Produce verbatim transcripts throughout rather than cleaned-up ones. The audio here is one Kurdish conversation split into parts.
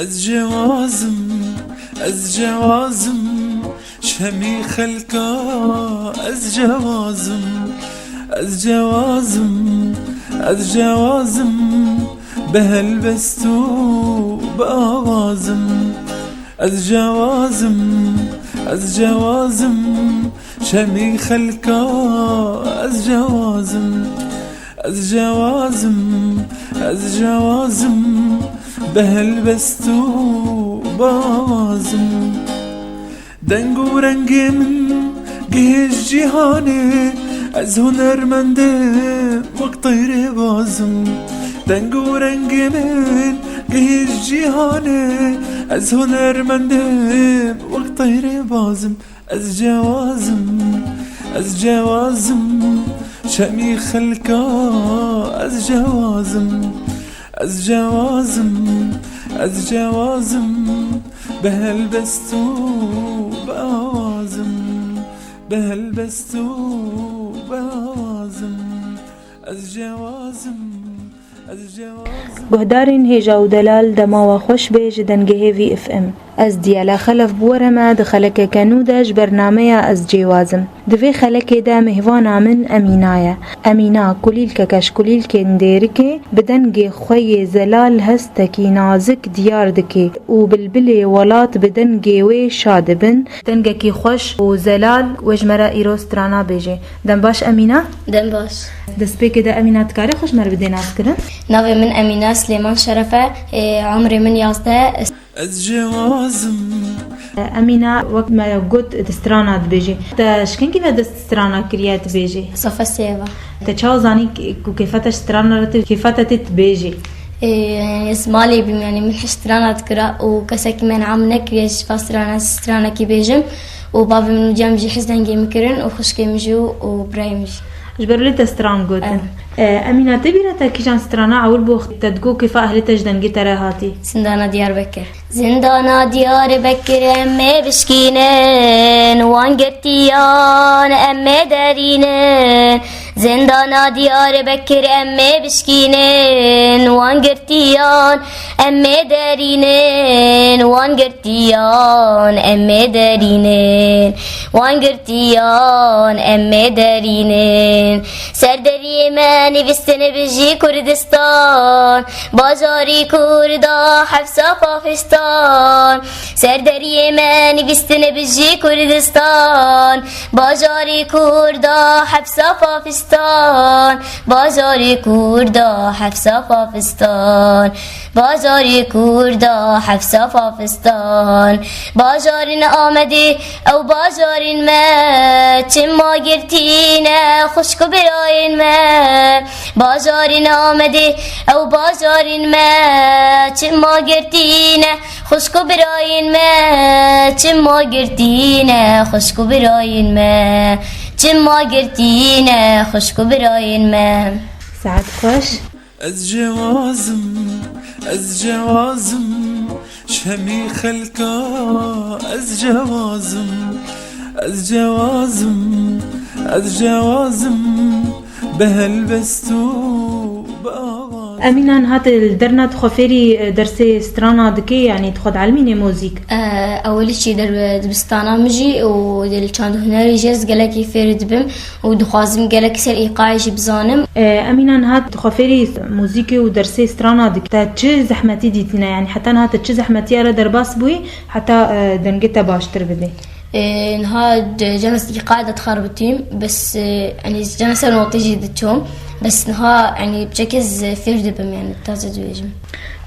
Ez cewazim, ez cewazim, şemî xelka ez cewazim, ez cewazim, ez cewazim, bi helbest û bi awazim. Ez cewazim, ez cewazim, şemî xelka ez cewazim. Ez cewazim, ez cewazim, bi helbest û bi awazim. Deng û rengê min gihêj cîhanê, ez hunermendim wek teyrê bazim. Deng û rengê min gihêj cîhanê, ez hunermendim wek teyrê bazim. Ez cewazim, ez cewazim, şemî xelka ez cewazim. Ez cewazim, ez cewazim, bi helbest û bi awazim, bi helbest û bi awazim. Ez cewazim, ez cewazim. Guhdarên hêja û delal, dema we xweş bê ji Dengê Hêvî F M. Ez Diyala Xelef bi we re me di xelekeke nû de ji bernameya Ez Cêwazim. Di vê xelekê de mêhvana min Emîna ye. Emîna kulîlkeke ji kulîlkên Dêrikê bi dengê xwe yê zelal hestekî nazik diyar dike û bilbilê welat bi dengê wê şa dibin. Dengekî xweş û zelal wê ji me re îro strana bêjê. Dem baş Emîna. Dem baş. Destpêkê de Emîna, dikarî xwe ji me re bidê naskirin? Navê min Emîna Silêman Şeref e. Ê, umrê min yazdeh. Ez cewazim. Emîna, wek me got, di strana dibêjî. Te ji kengî ve dest strana kiriye dibêjî? Safa sêva. Te çawa zanî ku kêfa te ji strana re tê, kêfa te tê dibêjî? Ê, yani ez malê bîm, yani min hişt strana dikira û kesekî me niha min nekiriye ji va strana, stranekî bêjim û bavê min û cem jî his dengê min kirin û xwişkê min jî û, û birayê min jî. Ji ber wê te stran gotin. Evet. E, Emîna, tê bîra te kîjan strana ewil bû te digot kêfa ehlê te ji dengê te re hatî? Zindana Diyarbekir. Zindana Diyarbekir em ê bişkînin, wan girtiyan em ê derînin. Zindana Diyarbekir em ê bişkînin, wan girtiyan em ê derînin, wan girtiyan em ê derînin, wan girtiyan em ê derînin. Ser deriyê me nivîstine bijî Kurdistan, bajarî Kurda hevsa Pafistan. Ser deriyê me nivîstine bijî Kurdistan, bajarî Kurda hevsa Pafistan. Bajarê Kurda hevsa Pafistan, bajarê Kurda hevsa Pafistan. Bajarên Amedê ew bajarên me, çima girtî ne xwişk û birayên me. Bajarên Amedê ew bajarên me, çima girtî ne xwişk û birayên me, çima girtî ne xwişk û birayên me, çima girtî ne xwişk û birayên me. Saet xweş. Ez cewazim, ez cewazim, şemî xelka ez cewazim, ez cewazim, ez cewazim, bi helbest û bi awaz. Emîna, niha tu li derna tu xwe fêrî, e, dersê strana dikê, yanî tu xwe dielimînê muzîk? E, ewilî çî der dibistana min jî û li çand hunerî jî ez gelekî fêr dibim û dixwazim gelek ser îqayê jî bizanim. E, Emîna, niha tu xwe fêrî muzîkê û dersê strana dikî. Te çi zehmetî dîtîne? Yanî heta niha te çi zehmetiya re derbas bûyî heta, e, dengê te baştir bidê? Ê, niha di cem ez îqayê de dixerbitîm, bes, e, yanî cem ser notê jî diçûm, bes niha, yanî, piçek ez fêr dibim, yanî, taze dibêjim.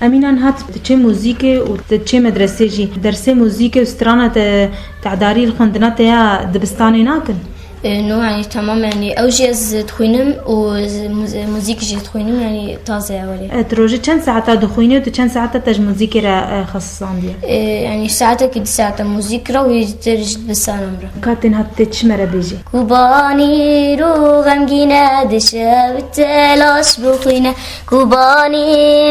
Emîna, niha tu diçê muzîkê û tu diçê medresê jî. Dersê muzîkê û strana te, tedarî li xwendina te ya dibistanê nakin? E, no, yanî, temam, yanî, ew jî ez dixwînim û z-, muz-, muzîk jî dixwînim, yanî, taze ye welê. E, tu rojê çend saeta dixwînî û tu çend saeta te ji muzîkê re, e, xesisandiye? E, yanî, saetekî du saeta muzîk re û yê dir jî dibistanê re. Ka tê niha tê çi me re bêjî? Kubanî rû xemgîne di şev telaş bixwîne. Kubanî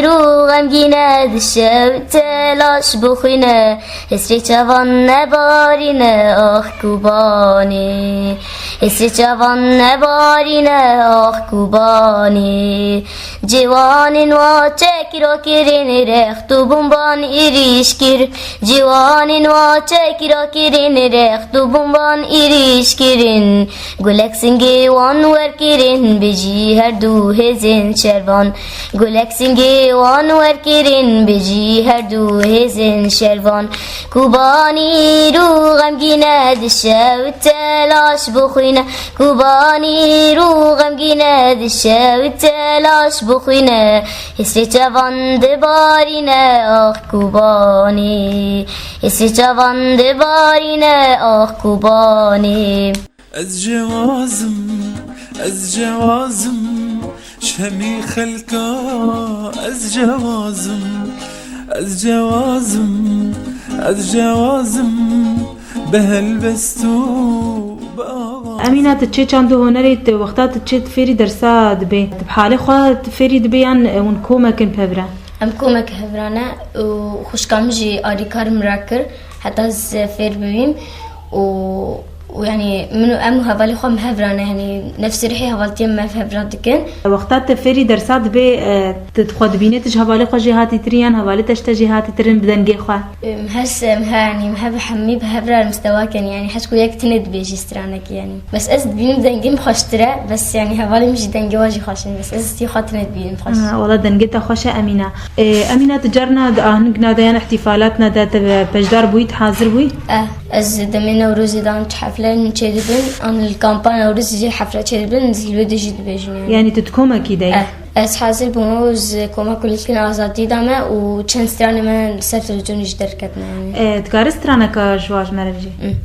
rû xemgîne di şev telaş bixwîne. Hesrê çavan nebarîne, ax Kubanî. Hêsê çavan nebarîne, ax Kobanê. Ciwanên wa çek rakirin, rext û bomban êrîş kir. Ciwanên wa çek rakirin, rext û bomban êrîş kirin. Gulek singê wan werkirin, bijî her du hêzên şervan. Gulek singê wan werkirin, bijî her du hêzên şervan. Kobanî rû xemgîne, dişewite laş bixwîne. Kobanî rû xemgîne, dişewite laş bixwîne. Hêsê çavan dibarîne, ax Kobanî. Hêsê çavan dibarîne, ax Kobanî. Ez cewazim, ez cewazim, ji hemî xelka ez cewazim, ez cewazim, ez cewazim, bi helbest û bi avaz. Emîna, tu çê çand û hunerê, tu wexta tu çê tu fêrî dersa dibê, tu bi halê xwe tu fêrî dibê yan hûn komek in pevre? Em komek hevrane û xwişka min jî alîkar min re kir, heta ez fêr bibîm û, û yanî min û em û hevalê xwe em hevrane, yanî nefsî rihê hevaltiyê me hevra dikin. Wexta te fêrî dersa dibê, e, tu xwe dibînê tu ji hevalê xwe jêhatîtir î yan hevalê te ji te jêhatîtir in bi dengê xwe? Em her se, em he, yanî em hev hemî bi hev re mistewa kin, yanî hez ku yek tinê dibêjî stranekî yanî. Bes ez dibînim dengê min xweştir e, bes yanî hevalê min jî dengê wan jî xweş in, bes ez stî xwe tinê dibînim xweş. Ha, wala dengê te xweş e Emîna. Ê, Emîna, tu carna di ahingna de yan îhtîfalatna de te beşdar bûyî, tu hazir bûyî? Eh, ez demê Newrozê de an çi hefleyên çêdibin, an li kampa Newrozê jî hefle çêdibin, ez li wê de jî dibêjim yanî. Yanî tu di komekî de yî? Eh, ez hazir bûme û ez koma kulîlkên azadî de me û çend stranê me li ser televîzyonê jî derketine yanî. Ê, dikarî straneka ji wan ji me re bijî? Hmm.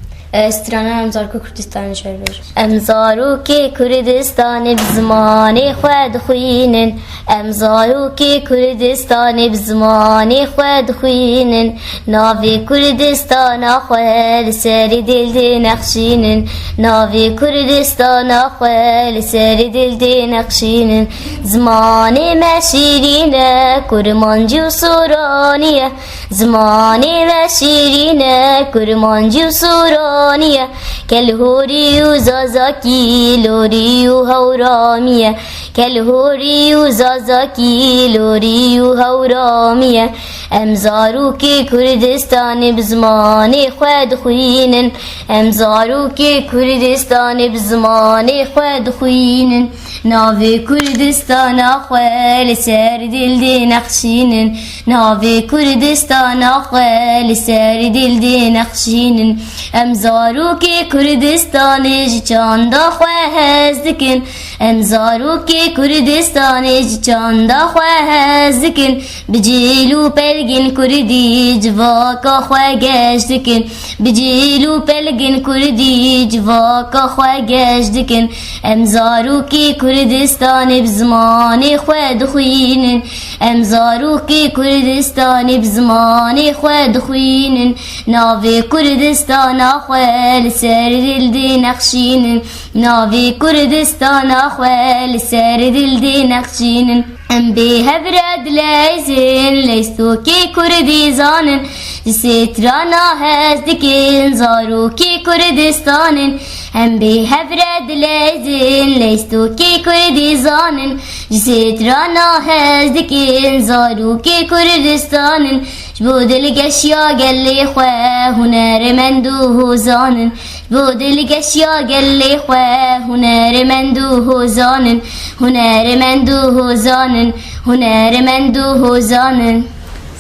Strana em zarokê Kurdistanê ji we bêjim. Em zarokê Kurdistanê bi zimanê xwe dixwînin. Em zarokê Kurdistanê bi zimanê xwe dixwînin. Navê Kurdistana xwe li serê dil dinexşînin. Navê Kurdistana xwe li serê dil dinexşînin. Zimanê me şîrîn e, kurmancî û soranî ye. Zimanê me şîrîn e, kurmancî û soranî ye. Kelhorî û zazakî, lorî û hewramî ye. Kelhorî û zazakî, lorî û hewramî ye. Em zarokê Kurdistanê bi zimanê xwe dixwînin. Em zarokê Kurdistanê bi zimanê xwe dixwînin. Navê Kurdistana xwe li ser dil dinexşînin. Navê Kurdistana xwe li ser dil dinexşînin. Em zarokê Kurdistanê ji çanda xwe hez dikin. Em zarokê Kurdistanê ji çanda xwe hez dikin. Bi cil û pelgên kurdî civaka xwe geş dikin. Bi cil û pelgên kurdî civaka xwe geş dikin. Em zarokê Kurdistanê bi zimanê xwe dixwînin. Em zarokê Kurdistanê bi zimanê xwe dixwînin. Navê Kurdistana xwe li ser dil dinexşînin. Navê Kurdistana xwe li ser dil dinexşînin. Em bê hev re dileyzin, leystokê kurdî zanin. Ji sêtrana hez dikin, zarokê Kurdistanin. Em bê hev re dileyzin, leystokê kurdî zanin. Ji sêtrana hez dikin, zarokê Kurdistanin. Ji bo dilgeşiya gelê xwe, hunermend û hozanin. Ji bo dilgeşiya gelê xwe, hunermend û hozanin. Hunermend û hozanin, hunermend û hozanin.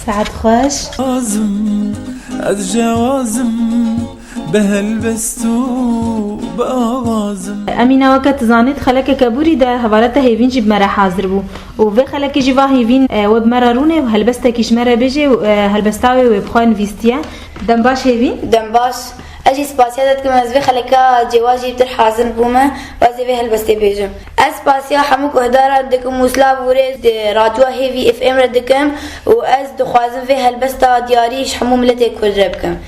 Saet xweş. Azim, ez cewazim, bi helbest û bi avazim. Emîna, weke tu zanît, xelekeke borî de hevaleta Hêvîn jî bi me re hazir bû. Û vê xelekê jî va Hêvîn, e, we bi me re rûnê û helbestekî ji me re bêjê û, e, helbesta wê wê bi xwe nivîstiye. Dem baş Hêvîn. Dem baş. Ez jî spasiya te dikim, ez vê xeleka cêwa jî pir hazir bûme û ez ê vê helbestê bêjim. Ez spasiya hemû guhdaran dikim û silav û rêz di radyoya Hêvî F M re dikim û ez dixwazim vê helbesta diyarî ji hemû miletê Kurd re bikim.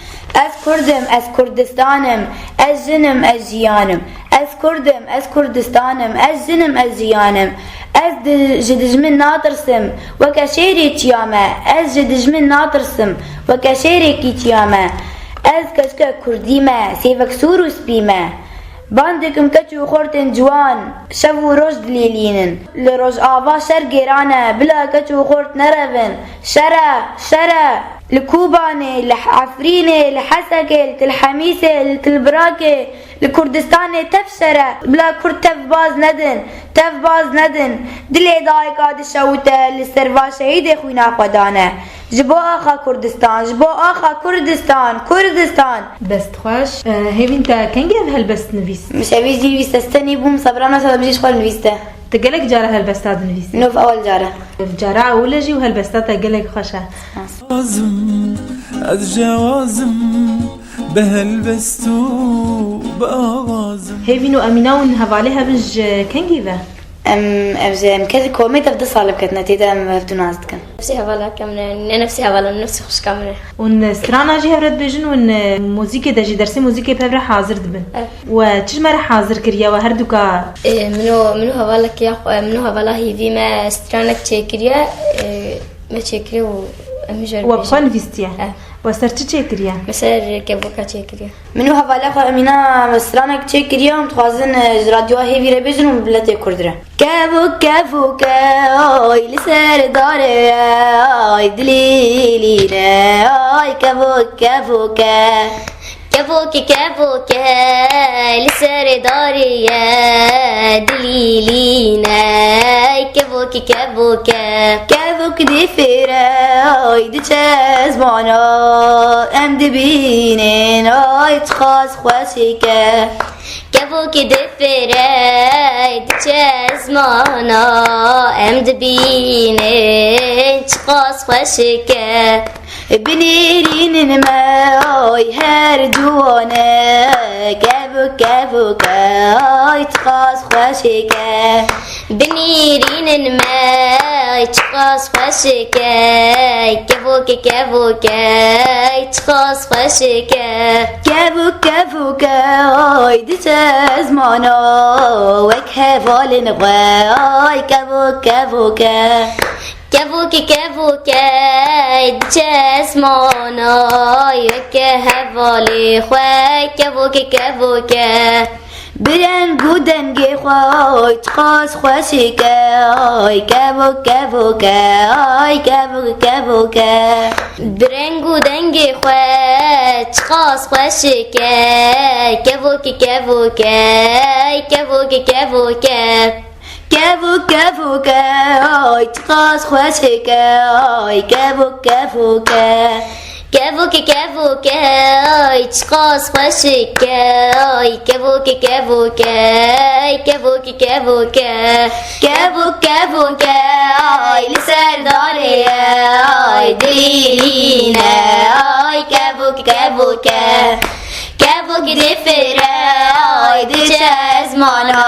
Ez Kurd im, ez Kurdistan im, ez jin im, ez jiyan im. Ez Kurd im, ez Kurdistan im, ez jin im, ez jiyan im. Ez di-, ji dijmin natirsim, weke şêrê çiya me. Ez ji dijmin natirsim, weke şêrekî çiya me. Ez keçike Kurdî me, sêvek sor û spî me. Bang dikim keç û xortên ciwan, şev û roj dilîlînin. Li Rojava şer gêran e, bila keç û xort nerevin. Şer e, şer e! Li Kobanê, li Efrînê, li Hesekê, li Tilhemîsê, li Tilbirakê, li Kurdistanê tev şer e. Bila Kurd tev baz nedin, tev baz nedin. Dilê dayika dişewite, li ser va şehîdê xwîna xwe dane. Ji bo axa Kurdistan, ji bo axa Kurdistan, Kurdistan! Dest xweş. E, Hêvîn, te kengî ev helbest nivîst? Min şevî jî nivîst, ez tenê bûm, sebra nasa min jî ji xwe nivîste. Te gelek cara helbesta dinivîsî? Nov ewel cara. Cara ewil e jî û helbesta te gelek xweş e. Spas. Azim, ez cewazim, bi helbest û bi awazim. Hêvîn û Emîna hûn hevalê hev in ji kengî ve? Em, ev ji, em kes komê tev du sal biketine, tê de em ev du nas dikin. Nefsê hevalaka min e, ne nefsê hevala min, nefsê xwişka min e. Hûn strana jî hev re dibêjin, hûn, e, muzîkê de jî, dersê muzîkê bi hev re hazir dibin. Evet. We çi ji me re hazir kiriye we herduka? E, min û, min û hevaleke ya xwe, min û hevala hêvî me stranek çêkiriye, e, me çêkiriye û em jî We bi xwe nivîstiye? Evet. We ser çi çêkiriye? Me ser kevoka çêkiriye. Min û hevala xwe Emîna stranek çêkiriye û em dixwazin, e, ji radyoya hêvî re bêjin û miletê Kurd re. Kevok, kevoke, ay li ser darê ye, ay dilîlîne, ay kevok, kevoke. Kevoke, kevoke, li ser darê ye, dilîlîne, ay kevok, kevoke. Kevok difêre, ay diçe ezmana, em dibînin, ay çiqas xweşik e. Kevokê difêre, diçe ezmana, em dibînin, çiqas xweşik e. Binêrînin me, ay her ciwan e, kevok, kevok e, ay çiqas xweşik e. Binêrînin me, ay çiqas xweşik e, kevoke, kevoke, ay çiqas xweşik e. Kevok, kevoke, ay diçe ezmana, wek hevalên xwe, ay kevok, kevoke. Kevoke, kevoke, ay diçe ezmana, ay wek hevalê xwe, kevoke, kevoke. Bi reng û dengê xwe, ay çiqas xweşik e, ay kevok, kevoke, ay kevok, kevoke. Bi reng û dengê xwe, çiqas xweşik e, kevoke, kevoke, ay kevok, kevoke. Kevok, kevoke, ay çiqas xweşik e, ay kevok, kevoke. Kevoke, kevoke, ay çiqas xweşik e, ay kevoke, kevoke, ay kevoke, kevoke. Kevok, kevoke, ay li ser darê ye, ay dilîlîne, ay kevoke, kevoke. Kevok difêre, ay diçe ezmana,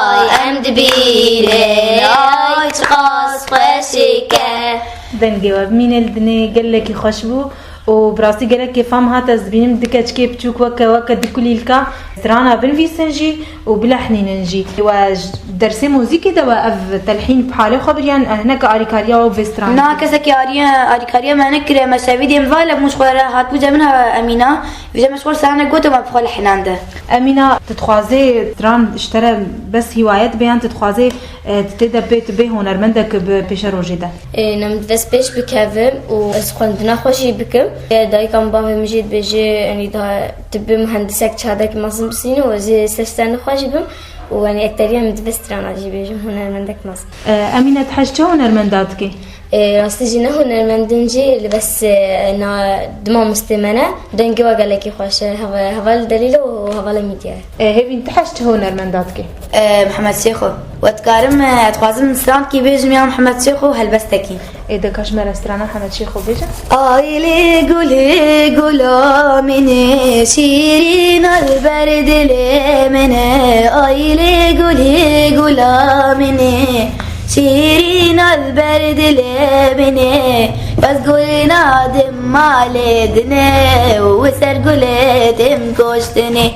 ay em dibînin, ay çiqas xweşik e. Dengê we bimîne li dinê gelekî xweş bû û bi rastî gelek kêfa min hat ez dibînim du keçikê biçûk weke, weke du kulîlka strana binivîsin jî û bilehnînin jî. We ji dersê muzîkê de we ev telhîn bi halê xwe biriyan, eh, hinek alîkariya we bi vê stranê? Na, kesekî alî-, alîkariya me nekiriye, me şevî dêm va le bû ji xwe re hatbû cem min ha Emîna. Vêca me ji xwe stranek got û me bi xwe lehnande. Emîna, tu dixwazê stran ji te re bes hîwayet be yan tu dixwazê, e, tu tê de bê, tu bê hunermendek bi pêşerojê de? Ê, ne, min divêt pêş bikevim û ez xwendina xwe jî bikim. Ê, dayika min, bavê min jî dibêje, yanî daha tu bê muhendisek çadek mezin bisîne û ez ê ser stran xwe jî bim û, yanî, ekteriya min divêt strana jî bêjim, hunermendek mezin. E, Emîne, tu hez çi hunermenda dikî? Ê, rastî jî ne hunermendin jî, li bes, ê, na, du mamostê me ne, dengê we gelekî xweş e, heva-, heval Delîl û heval Mîdya ye. Ê, Hêvîn, tu hez çi hunermenda dikî? Ê, Mihemed Şêxo. We dikarim, ê, dixwazim strankî bêjim ya Mihemed Şêxo, helbestekî. Ê, de ka ji me re strana Mihemed Şêxo bêje. Ay lê gulê gula min ê, şîrîna li ber dilê min ê. Ay lê gulê gula min ê, şîrîna li ber dilê min ê. Ez gulê nadim malê dinê û ser gulê tim koştinê.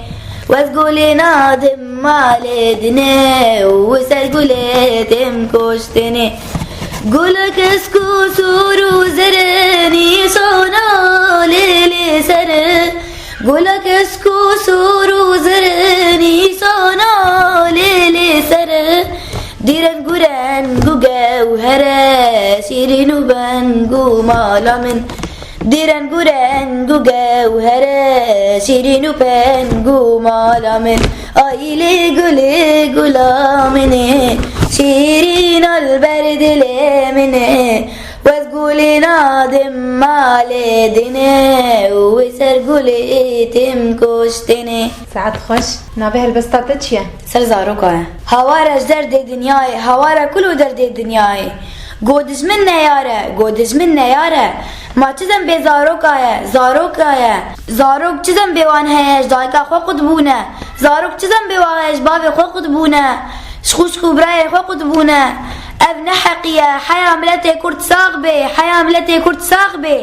Ez gulê nadim malê dinê û ser gulê tim koştinê. Gulek esk û sor û zere nîşana lê lê ser e. Gula kesk û sor û zirin îsana lê lê ser e. Dîren guren gu gewher e, şîrîn û ben gu mala min. Dîren guren gu gewher e, şîrîn û ben gu mala min. Ay lê gulê gula min e, şîrîn al ber dilê min e. Wez gulê nadim malê din e, û wê ser gulê tim koştêne. Saet xweş. Navê helbesta te çi ye? Ser zaroka ye. Hawara ji derdê dinyayê, hawara kul û derdê dinyayê. Go dijmin neyar e, go dijmin neyar e. Ma çi zembê zaroka ye, zaroka ye. Zarok çi zembê wan heye, ji dayika xwe qut bûne. Zarok çi zembê wan heye, ji bavê xwe qut bûne. Ji xwişk û birayê xwe qut bûne. Ev ne heqî ye. Heya miletê Kurd sax bê, heya miletê Kurd sax bê.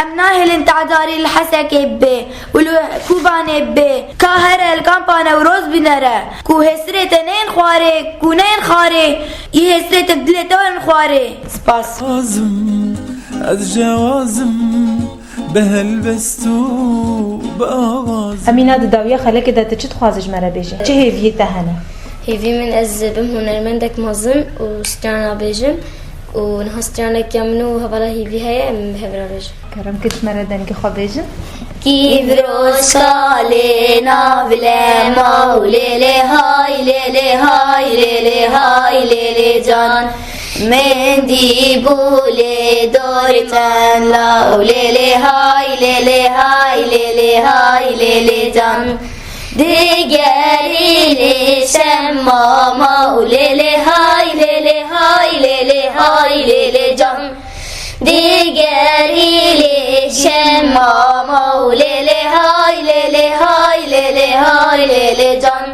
Em nahêlin tedarî li Hesekê bibê û li Kobanê bibê. Ka here li kampa Newroz binere ku hêsirê te neyên xwarê, ku neyên xwarê, yê hêsirê te dilê te werin xwarê. Spas. Azim, ez cewazim, bi helbest û bi awaz. Emîna, di dawiya xelekê de tu çi dixwazî ji me re bêjî? Çi hêviyê te hene? Hêvî min ez bim hunermendek mezin û strana bêjim û niha straneke min û hevala hêvî heye, em bi hev re bêjin. Kerem kir ji me re dengê xwe bêjin. Kî virojka lê navile ma û lê lê hay lê lê hay lê lê hay lê lê can. Mendî bû lê dormela û lê lê hay lê lê hay lê lê hay lê lê can. Digerî lê şema ma û lê lê hay lê lê hay lê lê hay lê lê can. Digerî lê şema ma û lê lê hay lê lê hay lê lê hay lê lê can.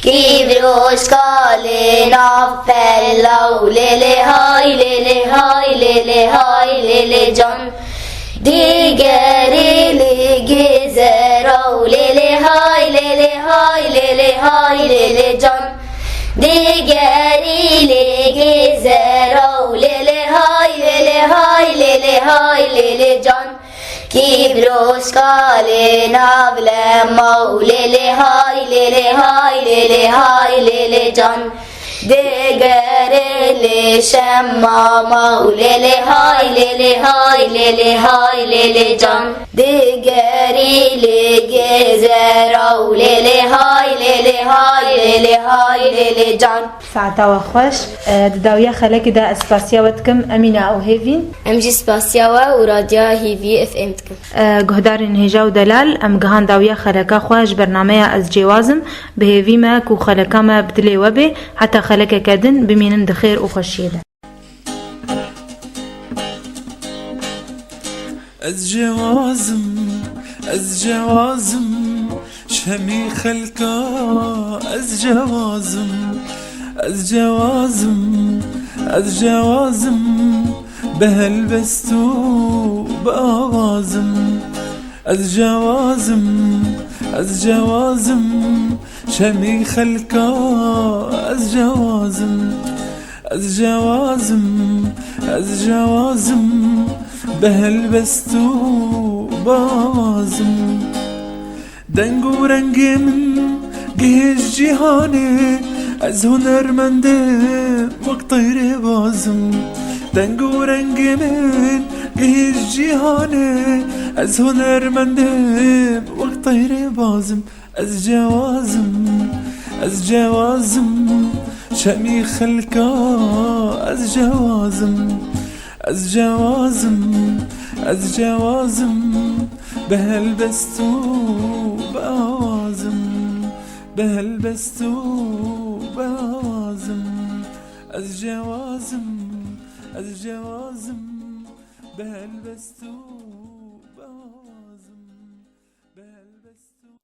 Kî virojka lê nav pella û lê lê hay lê lê hay lê lê hay lê lê can. Digerî lê gêzera û lê lê hay lê lê hay lê lê hay lê lê can. Digerî lê gêzera û lê lê hay lê lê hay lê lê hay lê lê can. Kî virojka lê navile ma û lê lê hay lê lê hay lê lê hay lê lê can. Digerî lê şema ma û lê lê hay lê lê hay lê lê hay lê lê can. Digerî lê gêzera û lê lê hay lê lê hay lê lê hay lê lê can. Saeta we xweş. E, di dawiya xelekê de ez spasiya we dikim, Emîna û Hêvîn. Em jî spasiya we û Radyoya Hêvî F M dikin. E, guhdarên hêja û delal, em gihan dawiya xeleka xwe ji bernameya Ez Cêwaz Im. Bi hêvî me ku xeleka me bi dilê we bê, heta xelekeke din bimînin di xêr û xweşiyê de. Ez cewazim, ez cewazim, ji hemî xelka ez cewazim. Ez cewazim, ez cewazim, bi helbest û bi awazim. Ez cewazim, ez cewazim, ji hemî xelka ez cewazim. Ez cewazim, ez cewazim, bi helbest û bi awazim. Deng û rengê min gihêj cîhanê, ez hunermendê wek teyrê bazim. Deng û rengê min gihêj cîhanê, ez hunermendê wek teyrê bazim. Ez cewazim, ez cewazim, ji hemî xelka ez cewazim. Ez cewazim, ez cewazim, bi helbest û bi awazim, bi helbest û bi awazim. Ez cewazim, ez cewazim, bi helbest û